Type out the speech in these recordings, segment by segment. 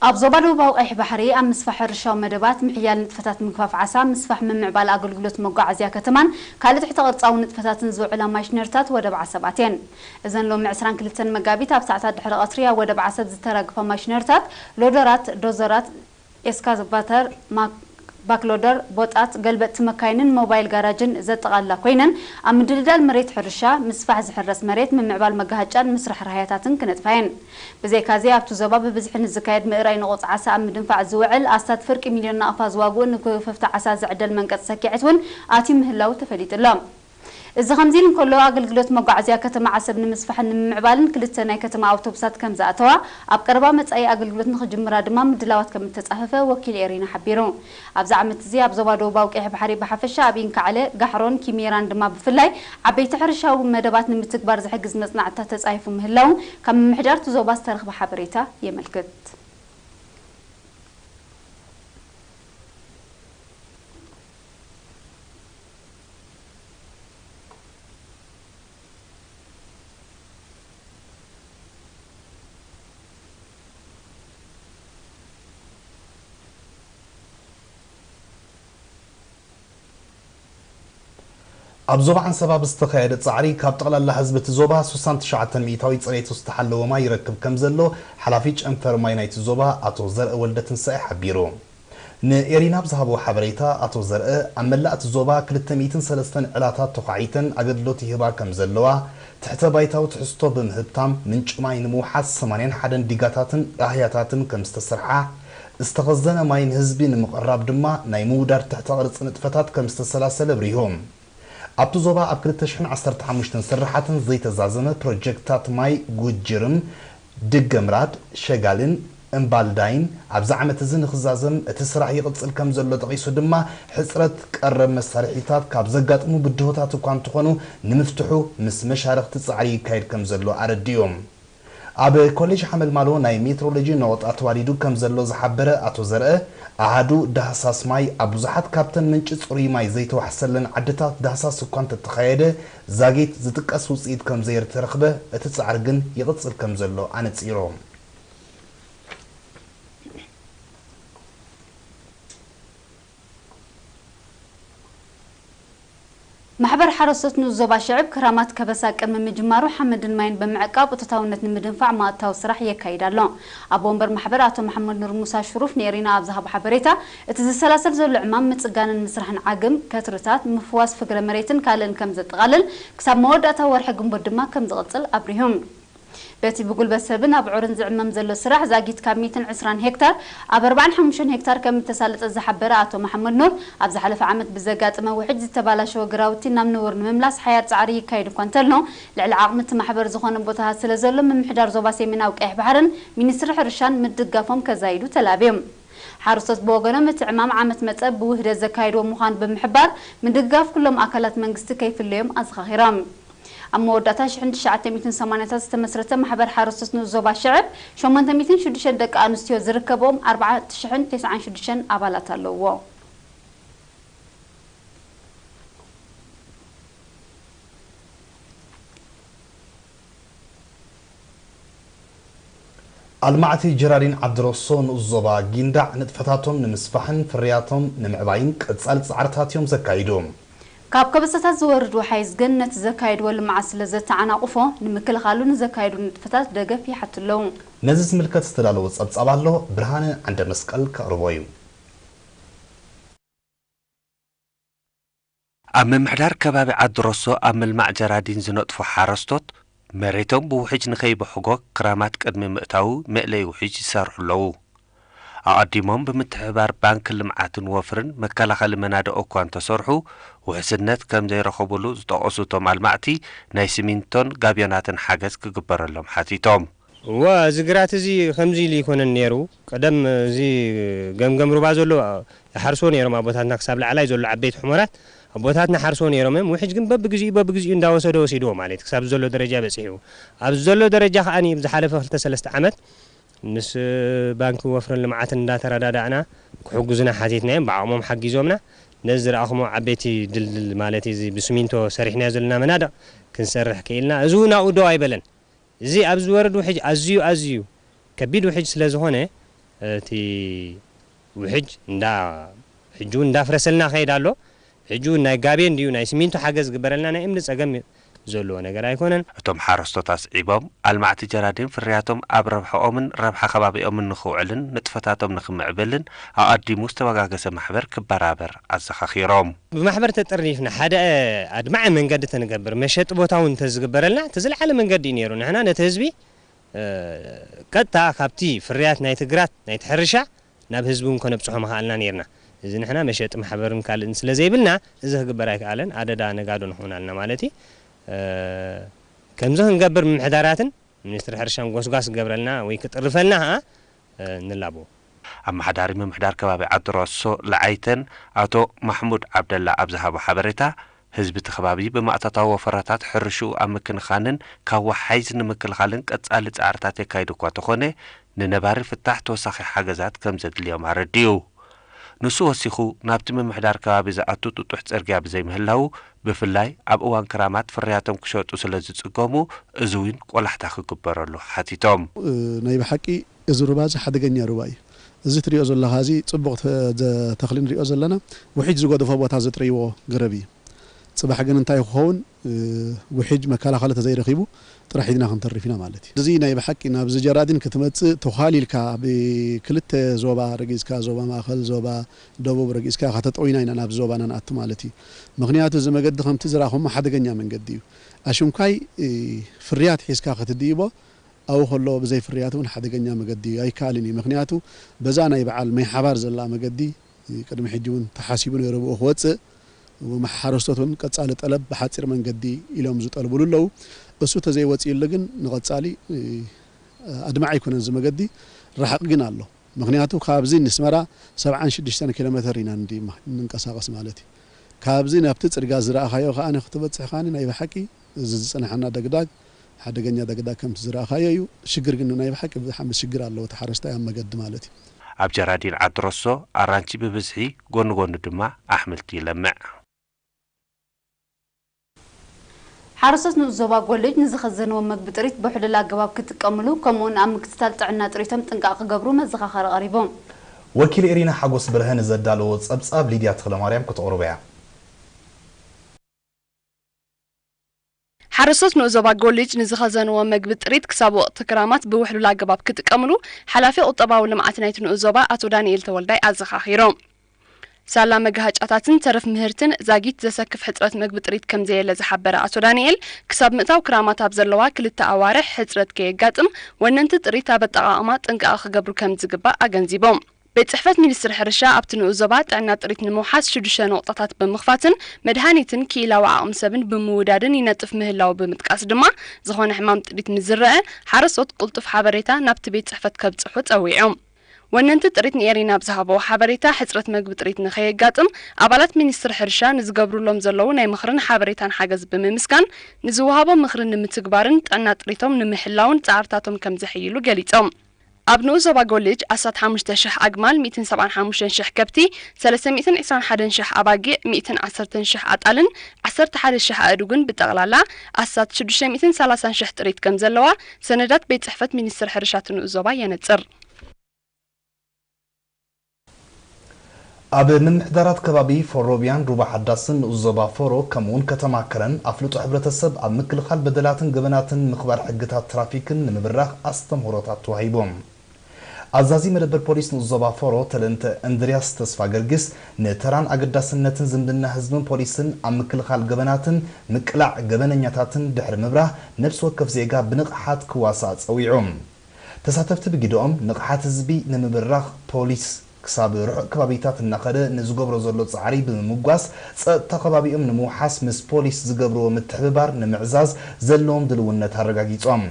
ኣብ ዞባ ደቡባዊ ቀይሕ ባሕሪ ኣብ ምስፋሕ ሕርሻዊ መደባት፣ ምሕያል ንጥፈታት ምግፋፍ ዓሳ፣ ምስፋሕ ምምዕባል ኣገልግሎት መጓዓዝያ ከተማን ካልእ ትሕተ ቅርጻዊ ንጥፈታትን ዝውዕላ ማሽነሪታት ወደብ ዓሰብ ኣትየን። እዘን ሎሚ ዕስራን ክልተን መጋቢት ኣብ ሰዓታት ድሕሪ ቀትሪ ኣብ ወደብ ዓሰብ ዝተራግፋ ማሽነሪታት፣ ሎደራት፣ ዶዘራት፣ ኤስካቫተር፣ ማክ-፣ ባክሎደር፣ ቦጣት፣ ገልበጥቲ መካይንን ሞባይል ጋራጅን ዘጠቓልላ ኮይነን፣ ኣብ ምድልዳል መሬት ሕርሻ፣ ምስፋሕ ዝሕረስ መሬት፣ ምምዕባል መጋሃጫን ምስራሕ ራህያታትን ክነጥፋ እየን። ብዘይካዚ ኣብቲ ዞባ ብብዝሒ ንዝካየድ ምእራይ ንቑጽ ዓሳ ኣብ ምድንፋዕ ዝውዕል ኣስታት ፍርቂ ሚልዮን ናቕፋ ዝዋግኡ ንክፈፍቲ ዓሳ ዝዕደል መንቀጽ ሰኪዐት እውን ኣትዩ ምህላው ተፈሊጡ ኣሎ። እዚ ከምዚ ኢሉ እንከሎ፣ ኣገልግሎት መጓዓዝያ ከተማ ዓሰብ ንምስፋሕን ንምምዕባልን ክልተ ናይ ከተማ ኣውቶቡሳት ከም ዝኣተዋ፣ ኣብ ቀረባ መጻኢ ኣገልግሎት ንኽጅምራ ድማ ምድላዋት ከም እተጻፈፈ ወኪል ኤሪና ሓቢሩ። ኣብዚ ዓመት እዚ ኣብ ዞባ ደቡባዊ ቀይሕ ባሕሪ ብሓፈሻ፣ ኣብ ኢንካዕለ፣ ጋሕሮን ኪሜራን ድማ ብፍላይ፣ ዓበይቲ ሕርሻዊ መደባት ንምትግባር ዝሕግዝ መጽናዕትታት ተጻሒፉ ምህላው ካብ ምምሕዳር እቲ ዞባ ዝተረኽበ ሓበሬታ የመልክት። ኣብ ዞባ ዓንሰባ ብዝተኻየደ ጻዕሪ፣ ካብ ጠቕላላ ህዝቢ እቲ ዞባ ስሳን ትሽዓተን ሚእታዊ ጽሬቱ ዝተሓለወ ማይ ይረክብ ከም ዘሎ፣ ሓላፊ ጨንፈር ማይ ናይቲ ዞባ ኣቶ ዘርአ ወልደትንሳኤ ሓቢሩ። ንኤሪና ብዝሃቦ ሓበሬታ፣ ኣቶ ዘርአ፣ ኣብ መላእ እቲ ዞባ ክልተ ሚእትን ሰለስተን ዕላታት ተዃዒተን ኣገልግሎት ይህባ ከም ዘለዋ፣ ትሕተ ባይታዊ ትሕዝቶ ብምህብታም፣ ምንጪ ማይ ንምውሓስ ሰማንያን ሓደን ዲጋታትን ራህያታትን ከም ዝተሰርሓ፣ ዝተኸዘነ ማይ ንህዝቢ ንምቕራብ ድማ ናይ ምውዳድ ትሕተ ቅርጺ ንጥፈታት ከም ዝተሰላሰለ ኣብሪሆም። ኣብቲ ዞባ ኣብ ክልተ ሽሕን ዓሰርተ ሓሙሽተን ስርሓትን ዘይተዛዘመ ፕሮጀክትታት ማይ ጉጅርም፣ ድገምራድ፣ ሸጋልን እምባልዳይን ኣብዚ ዓመት እዚ ንኽዛዘም እቲ ስራሕ ይቕጽል ከም ዘሎ ጠቒሱ ድማ፣ ሕጽረት ቀረብ መሳርሒታት ካብ ዘጋጥሙ ብድሆታት እኳ እንተኾኑ፣ ንምፍትሑ ምስ መሻርኽቲ ጻዕሪ ይካየድ ከም ዘሎ ኣረዲኡ። ኣብ ኮሌጅ ሓመልማሎ ናይ ሜትሮሎጂ ነቑጣ ተዋሊዱ ከም ዘሎ ዝሓበረ ኣቶ ዘርአ፣ ኣሃዱ ዳህሳስ ማይ ኣብ ብዙሓት ካብተን ምንጪ ጽሩይ ማይ ዘይተዋሕሰለን ዓድታት ዳህሳስ እኳ እንተተኻየደ፣ ዛጊት ዝጥቀስ ውጽኢት ከም ዘይተረኽበ፣ እቲ ጻዕሪ ግን ይቕጽል ከም ዘሎ ኣነጺሩ። ማሕበር ሓረስቶት ንኡስ ዞባ ሽዕብ ክራማት ከበሳ ቅድሚ ምጅማሩ ሓመድን ማይን ብምዕቃብ እቶታውነት ንምድንፋዕ ማእታዊ ስራሕ የካይድ ኣሎ። ኣቦ ወንበር ማሕበር ኣቶ መሓመድ ኑር ሙሳ ሽሩፍ ንኤሪና ኣብ ዝሃቦ ሓበሬታ፣ እቲ ዝሰላሰል ዘሎ ዕማም ምጽጋንን ምስራሕን ዓግም፣ ከትርታት፣ ምፍዋስ ፍግረ መሬትን ካልእን ከም ዘጠቓልል፣ ክሳብ መወዳእታ ወርሒ ግንቦት ድማ ከም ዝቕጽል ኣብሪሁ። በቲ ብጉልበት ሰብን ኣብዑርን ዝዕመም ዘሎ ስራሕ ዛጊት ካብ ሚእትን ዕስራን ሄክታር ኣብ ኣርባዓን ሓሙሽተን ሄክታር ከም እተሳለጠ ዝሓበረ ኣቶ መሓመድ ኑር፣ ኣብ ዝሓለፈ ዓመት ብዘጋጠመ ውሕጅ ዝተባላሸወ ግራውቲ ናብ ንቡር ንምምላስ ሓያል ጻዕሪ ይካየድ እኳ እንተሎ፣ ልዕሊ ዓቕሚ እቲ ማሕበር ዝኾነ ቦታታት ስለ ዘሎ፣ ምምሕዳር ዞባ ሰሜናዊ ቀይሕ ባሕርን ሚኒስትሪ ሕርሻን ምድጋፎም ከዛይዱ ተላብዮም። ሓረስቶት ብወገኖም፣ እቲ ዕማም ዓመት መጸ ብውህደት ዘካየድዎ ምዃኑ ብምሕባር፣ ምድግጋፍ ኩሎም ኣካላት መንግስቲ ከይፍለዮም ኣዘኻኺሮም። ኣብ መወዳእታ ሽሕን ትሽዓተ ሚእትን ሰማንያታት ዝተመስረተ ማሕበር ሓረስቶት ንኡስ ዞባ ሽዕብ፣ ሸሞንተ ሚእትን ሽዱሽተን ደቂ ኣንስትዮ ዝርከብኦም ኣርባዕተ ሽሕን ተስዓን ሽዱሽተን ኣባላት ኣለውዎ። ኣልማዕቲ ጀራዲን ዓዲ ሮሶ ንኡስ ዞባ ጊንዳዕ ንጥፈታቶም ንምስፋሕን ፍርያቶም ንምዕባይን ቀጻሊ ጻዕርታት እዮም ዘካይዱ። ካብ ከበሳታት ዝወርድ ወሓይዝ ግን ነቲ ዘካየድዎ ልምዓት ስለ ዘተዓናቕፎ፣ ንምክልኻሉ ንዘካየዱ ንጥፈታት ደገፍ ይሓቱ ኣለዉ። ነዚ ዝምልከት ዝተዳለወ ጸብጻብ ኣሎ፣ ብርሃነ ዓንደ መስቀል ከቕርቦ እዩ። ኣብ ምምሕዳር ከባቢ ዓዲ ሮሶ ኣብ ምልማዕ ጀራዲን ዝነጥፉ ሓረስቶት፣ መሬቶም ብውሕጅ ንኸይብሕጎ ክራማት ቅድሚ ምእታዉ መእለዪ ውሕጅ ይሰርሑ ኣለዉ። ኣቐዲሞም ብምትሕብባር ባንክ ልምዓትን ወፍርን መከላኸሊ መናድቕ እኳ እንተሰርሑ፣ ውሕስነት ከም ዘይረኸቡሉ ዝጠቐሱ እቶም ኣልማዕቲ፣ ናይ ሲሚንቶን ጋብዮናትን ሓገዝ ክግበረሎም ሓቲቶም። እወ፣ እዚ ግራት እዚ ከምዚ ኢሉ ኣይኮነን ነይሩ። ቀደም እዚ ገምገም ሩባ ዘሎ ይሓርስዎ ነይሮም ኣቦታትና፣ ክሳብ ላዕላይ ዘሎ ዓበይቲ ሑመራት ኣቦታትና ሓርስዎ ነይሮም እዮም። ውሕጅ ግን በብግዚኡ በብግዚኡ እንዳወሰደ ወሲድዎ ማለት ክሳብ ዘሎ ደረጃ በጺሑ። ኣብ ዘሎ ደረጃ ከኣ ዝሓለፈ ክልተ ሰለስተ ዓመት ምስ ባንኪ ወፍርን ልምዓትን እንዳተረዳዳእና ክሕግዙና ሓቲትና እዮም። ብዓቕሞም ሓጊዞምና። ነዚ ዝረኣኹሞ ዓበይቲ ድልድል ማለት እዚ ብስሚንቶ ሰሪሕናዮ ዘለና መናድቕ ክንሰርሕ ክኢልና። እዚ እውን ኣብኡ ደው ኣይበለን። እዚ ኣብ ዝወርድ ውሕጅ ኣዝዩ፣ ኣዝዩ ከቢድ ውሕጅ ስለ ዝኾነ፣ እቲ ውሕጅ እንዳ ሕጂ እውን እንዳፍረሰልና ከይድ ኣሎ። ሕጂ እውን ናይ ጋቤን ድዩ ናይ ሲሚንቶ ሓገዝ ዝግበረልና ናይ እምኒ ጸገም ዘለዎ ነገር ኣይኮነን። እቶም ሓረስቶት ኣስዒቦም፣ ኣልማዕቲ ጀራዲን ፍርያቶም ኣብ ረብሓኦምን ረብሓ ከባቢኦምን ንኽውዕልን ንጥፈታቶም ንኽምዕብልን ኣቐዲሙ ዝተበጋገሰ ማሕበር ክበራበር ኣዘኻኺሮም። ብማሕበር ተጠርኒፍና ሓደ ኣድማዒ መንገዲ ተንገብር መሸጢ ቦታ እውን እንተዝግበረልና እቲ ዝለዓለ መንገዲ እዩ ነይሩ። ንሕና ነቲ ህዝቢ ቀጥታ ካብቲ ፍርያት ናይቲ ግራት ናይቲ ሕርሻ ናብ ህዝቢ እውን ከነብፅሖ ምኽኣልና ነይርና። እዚ ንሕና መሸጢ ማሕበርን ካልእን ስለ ዘይብልና እዚ ክግበር ኣይከኣለን። ኣደዳ ነጋዶ ንኾን ኣለና ማለት እዩ። ከምዚ ክንገብር ምምሕዳራትን ሚኒስትሪ ሕርሻን ጎስጓስ ክገብረልና ወይ ክጥርፈልና ከዓ ንላቦ። ኣመሓዳሪ ምምሕዳር ከባቢ ዓዲ ሮሶ ለዓይተን ኣቶ ማሕሙድ ዓብደላ ኣብ ዝሃቦ ሓበሬታ፣ ህዝቢ እቲ ከባቢ ብማእታታዊ ወፈራታት ሕርሽኡ ኣብ ምክንኻንን ካብ ወሓይዝ ንምክልኻልን ቀጻሊ ጻዕርታት የካይድ እኳ ተኾነ፣ ንነባሪ ፍታሕ ተወሳኺ ሓገዛት ከም ዘድልዮም ኣረድዩ። ንሱ ወሲኹ፣ ናብቲ ምምሕዳር ከባቢ ዝኣቱ ጥጡሕ ጽርግያ ብዘይምህላዉ፣ ብፍላይ ኣብ እዋን ክራማት ፍርያቶም ክሸጡ ስለ ዝጽገሙ፣ እዚ እውን ቆላሕታ ክግበረሉ ሓቲቶም። ናይ ብሓቂ እዚ ሩባ እዚ ሓደገኛ ሩባ እዩ። እዚ ትሪኦ ዘለኻ እዚ ጽቡቕ ተ-፣ ዘ-፣ ተኽሊ ንሪኦ ዘለና ውሒጅ ዝገደፎ ቦታ ዘጥረይዎ ገረብ እዩ። ጽባሕ ግን እንታይ ክኸውን፣ እ፣ ውሒጅ መከላኸሊ ተዘይረኺቡ ጥራሕ ኢድና ክንተርፍ ኢና ማለት እዩ። እዚ ናይ ብሓቂ ናብዚ ጀራዲን ክትመጽእ ተዃሊልካ ብክልተ ዞባ ረጊጽካ፣ ዞባ ማእኸል፣ ዞባ ደቡብ ረጊጽካ ከተጠውይና ኢና ናብዚ ዞባና ንኣቱ ማለት እዩ። ምኽንያቱ እዚ መገዲ ከምቲ ዝረኣኹሞ ሓደገኛ መንገዲ እዩ። ኣሽንኳይ፣ እ፣ ፍርያት ሒዝካ ክትድይቦ ኣብኡ ከሎ ብዘይ ፍርያት እውን ሓደገኛ መገዲ ኣይከኣልን እዩ። ምኽንያቱ በዛ ናይ በዓል ማይ ሓባር ዘላ መገዲ ቅድሚ ሕጂ እውን ተሓሲቡ ነይሩ ብኡ ክወፅእ፣ ሓረስቶት እውን ቀፃሊ ጠለብ ብሓፂር መንገዲ ኢሎም ዝጠልብሉ ኣለዉ። እሱ ተዘይወፂኡሉ ግን ንቐፃሊ፣ እ፣ ኣድማዒ ኣይኮነን። እዚ መገዲ ርሓቕ ግን ኣሎ። ምኽንያቱ ካብዚ ንስመራ ሰብዓን ሽዱሽተን ኪሎ ሜትር ኢና እንዲ-፣ ንንቀሳቐስ ማለት እዩ። ካብዚ ናብቲ ፅርጋ ዝረኣኻዮ ከኣ ክትበፅሕ ከኣ ናይ ብሓቂ እዚ ዝጸንሓና ደግዳግ፣ ሓደገኛ ደግዳግ ከምቲ ዝረኣኻዮ እዩ። ሽግር ግን ናይ ብሓቂ ብጣዕሚ ሽግር ኣለዎ፣ እቲ ሓረስታይ ኣብ መገዲ ማለት እዩ። ኣብ ጀራዲን ዓዲ ሮሶ ኣራንቺ ብብዝሒ፣ ጎኒ ጎኒ ድማ ኣሕምልቲ ይለምዕ። ሓረስቶት ንኡስ ዞባ ጎልጅ ንዝኸዘንዎ መግቢ ጥሪት ብሕሉል ኣገባብ ክጥቀምሉ፣ ከምኡውን ኣብ ምክትታል ጥዕና ጥሪቶም ጥንቃቕ ክገብሩ መዘኻኸሪ ቀሪቡ። ወኪል ኤሪና ሓጎስ ብርሀ ንዘዳለዎ ጸብጻብ ሊድያ ተኽለማርያም ክተቕርቦ እያ። ሓረስቶት ንኡስ ዞባ ጎልጅ ንዝኸዘንዎ መግቢ ጥሪት ክሳብ ወቕቲ ክራማት ብውሕሉል ኣገባብ ክጥቀምሉ ሓላፊ ቁጠባዊ ልምዓት ናይቲ ንኡስ ዞባ ኣቶ ዳንኤል ተወልዳይ ኣዘኻኺሮም። ሳላ መጋሃጫታትን ተረፍ ምህርትን ዛጊት ዘሰክፍ ሕጽረት መግቢ ጥሪት ከም ዘየለ ዝሓበረ ኣቶ ዳንኤል፣ ክሳብ ምእታው ክራማት ኣብ ዘለዋ ክልተ ኣዋርሕ ሕጽረት ከየጋጥም ወነንቲ ጥሪት ኣብ ኣጠቓቕማ ጥንቃቐ ክገብሩ ከም ዝግባእ ኣገንዚቦም። ቤት ጽሕፈት ሚኒስትሪ ሕርሻ ኣብቲ ንኡስ ዞባ ጥዕና ጥሪት ንምውሓስ ሽዱሽተ ነቑጣታት ብምኽፋትን መድሃኒትን ክኢላዊ ዓቕሚ ሰብን ብምውዳድን ይነጥፍ ምህላዉ ብምጥቃስ ድማ፣ ዝኾነ ሕማም ጥሪት ምስ ዝረአ ሓረስቶት ቅልጡፍ ሓበሬታ ናብቲ ቤት ጽሕፈት ከብጽሑ ጸዊዑ። ወነንቲ ጥሪት ንኤሪና ኣብ ዝሃብዎ ሓበሬታ፣ ሕጽረት መግቢ ጥሪት ንኸየጋጥም ኣባላት ሚኒስትሪ ሕርሻ ንዝገብሩሎም ዘለዉ ናይ ምኽርን ሓበሬታን ሓገዝ ብምምስጋን፣ ንዝወሃቦም ምኽሪ ንምትግባርን ጥዕና ጥሪቶም ንምሕላውን ጻዕርታቶም ከም ዘሐይሉ ገሊጾም። ኣብ ንኡስ ዞባ ጎልጅ ኣስታት ሓሙሽተ ሽሕ ኣግማል፣ ሚእትን ሰብዓን ሓሙሽተን ሽሕ ከብቲ፣ ሰለስተ ሚእትን ዕስራን ሓደን ሽሕ ኣባጊዕ፣ ሚእትን ዓሰርተን ሽሕ ኣጣልን ዓሰርተ ሓደ ሽሕ ኣእዱግን ብጠቕላላ ኣስታት ሽዱሽተ ሚእትን ሰላሳን ሽሕ ጥሪት ከም ዘለዋ ሰነዳት ቤት ጽሕፈት ሚኒስትሪ ሕርሻ እቲ ንኡስ ዞባ የነጽር። ኣብ ምምሕዳራት ከባቢ ፎሮቢያን ሩባ ሓዳስን ንኡስ ዞባ ፎሮ ከምኡውን ከተማ ከረን ኣፍልጦ ሕብረተሰብ ኣብ ምክልኻል በደላትን ገበናትን ምኽባር ሕግታት ትራፊክን ንምብራኽ ኣስተምህሮታት ተዋሂቦም። ኣዛዚ መደበር ፖሊስ ንኡስ ዞባ ፎሮ ተለንተ እንድርያስ ተስፋ ገርግስ ንተራን ኣገዳስነትን ዝምድና ህዝብን ፖሊስን ኣብ ምክልኻል ገበናትን ምቅላዕ ገበነኛታትን ድሕሪ ምብራህ ነብሲ ወከፍ ዜጋ ብንቕሓት ክዋሳእ ጸዊዑ። ተሳተፍቲ ብጊደኦም ንቕሓት ህዝቢ ንምብራኽ ፖሊስ ክሳብ ርሑቕ ከባቢታት እናኸደ ንዝገብሮ ዘሎ ጻዕሪ ብምምጓስ ጸጥታ ከባቢኦም ንምውሓስ ምስ ፖሊስ ዝገብርዎ ምትሕብባር ንምዕዛዝ ዘለዎም ድልውነት ኣረጋጊጾም።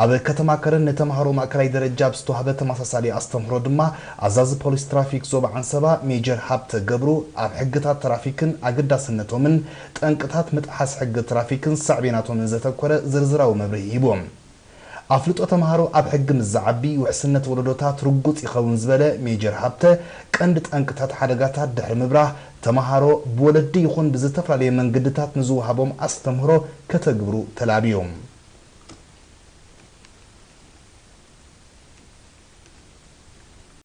ኣብ ከተማ ከረን ንተምሃሮ ማእከላይ ደረጃ ኣብ ዝተዋህበ ተመሳሳሊ ኣስተምህሮ ድማ ኣዛዚ ፖሊስ ትራፊክ ዞባ ዓንሰባ ሜጀር ሃብተ ገብሩ ኣብ ሕግታት ትራፊክን ኣገዳስነቶምን ጠንቅታት ምጥሓስ ሕጊ ትራፊክን ሳዕቤናቶምን ዘተኮረ ዝርዝራዊ መብርሂ ሂቦም። ኣፍልጦ ተምሃሮ ኣብ ሕጊ ምስ ዝዓቢ ውሕስነት ወለዶታት ርጉጽ ይኸውን ዝበለ ሜጀር ሃብተ፣ ቀንዲ ጠንቅታት ሓደጋታት ድሕሪ ምብራህ ተምሃሮ ብወለዲ ይኹን ብዝተፈላለየ መንገድታት ንዝወሃቦም ኣስተምህሮ ከተግብሩ ተላብዮም።